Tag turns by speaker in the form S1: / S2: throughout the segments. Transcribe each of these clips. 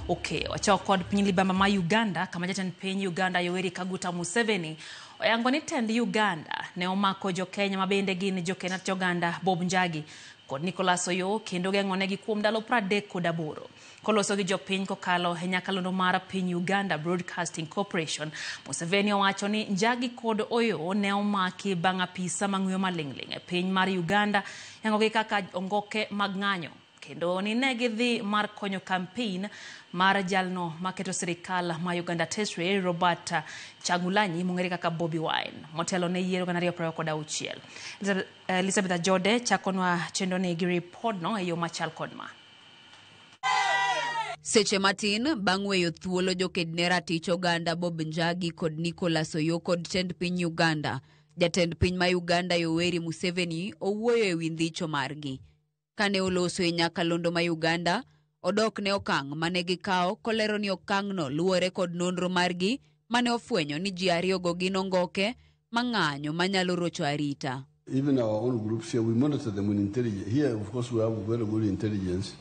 S1: Okeyo. Wachako kod piny libamba ma Uganda kama jatend piny Uganda Yoweri Kaguta Museveni oyango ni tend Uganda ne omako jo-Kenya ma bende gin jokenat joganda Bob Njagi kod Nicholas Oyoo kendo geng'onegi kuom ndalo 38. Koloso gi jopiny kokalo e nyakalondo mar piny Uganda Broadcasting Corporation, Museveni owacho ni Njagi kod Oyoo ne omaki bang' apisa mang'uyo maling'ling' e piny mar Uganda yangogi kaka ongoke mag ng'anyo kendo ni ne gidhi mar konyo kampein mar jalno maketo sirikal ma Uganda tesre Robert Kyagulanyi mong'ere kaka Bobi Wine motelo ne yiero 2026. Elizabeth Ajode chakonwa chenroni gi ripodno e yo machal kod ma.
S2: Seche matin bang' weyo thuolo joked ne ratich oganda Bob Njagi kod Nicholas Oyoo kod tend piny Uganda, jatend piny ma Uganda Yoweri Museveni owuoyo e wi ndhicho margi. Kane oloso e nyakalondo ma Uganda, odok ne okang' mane gikawo kolero ni okang'no luwore kod nonro margi mane ofwenyo ni ji ariyogo gin ongoke mang'anyo manyalo rocho arita.
S3: Even our own groups here, we monitor them with intelligence. Here, of course, we have very good intelligence,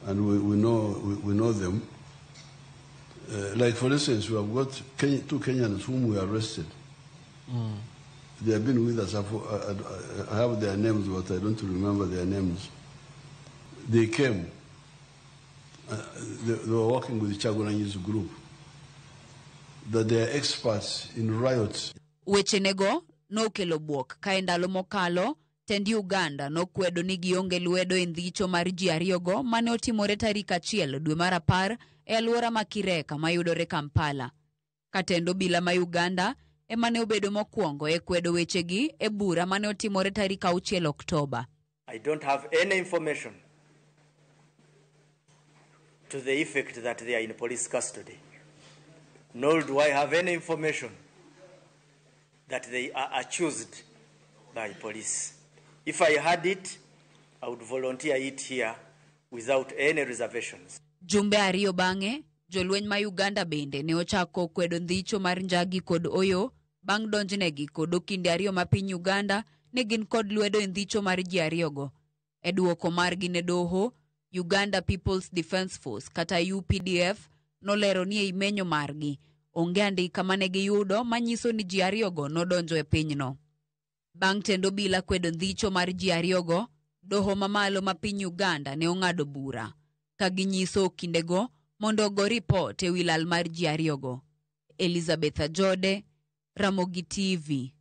S3: and we know them. Like, for instance, we have got two Kenyans whom we arrested. They have been with us. I have their names, but I don't remember their names. They came. They were working with Kyagulanyi's group. That they are experts in riots.
S2: Wechenego nokelo bwok ka e ndalo mokalo tend Uganda nokwedo ni gionge lwedo e ndhicho mar ji ariyogo mane otimore tarik 1 dwe mar 10 e alwora ma Kireka mayudore Kampala. Ka tend obila ma Uganda ema ne obedo mokwongo e kwedo wechegi e bura mane otimore tarik 6 Oktoba.
S4: I don't have any information to the effect that they are in police custody. Nor do I have any information that they are accused by police. If I had it, I would volunteer it here without any reservations.
S2: Jumbe ariyo bang'e, jolweny ma Uganda bende ne ochako kwedo ndhicho mar Njagi kod Oyoo bang' donjnegi kod okinde ariyo ma piny Uganda ne gin kod lwedo e ndhicho mar ji ariyogo. E duoko margi ne doho, Uganda People's Defence Force kata UPDF nolero ni ei menyo margi onge andika mane giyudo manyiso ni ji ariyogo nodonjo e pinyno. Bang' tend obila kwedo ndhicho mar ji ariyogo, doho mamalo ma piny Uganda ne ong'ado bura ka ginyiso okindego mondo ogo ripot ewi lal mar ji ariyogo. Elizabeth Ajode, Ramogi TV.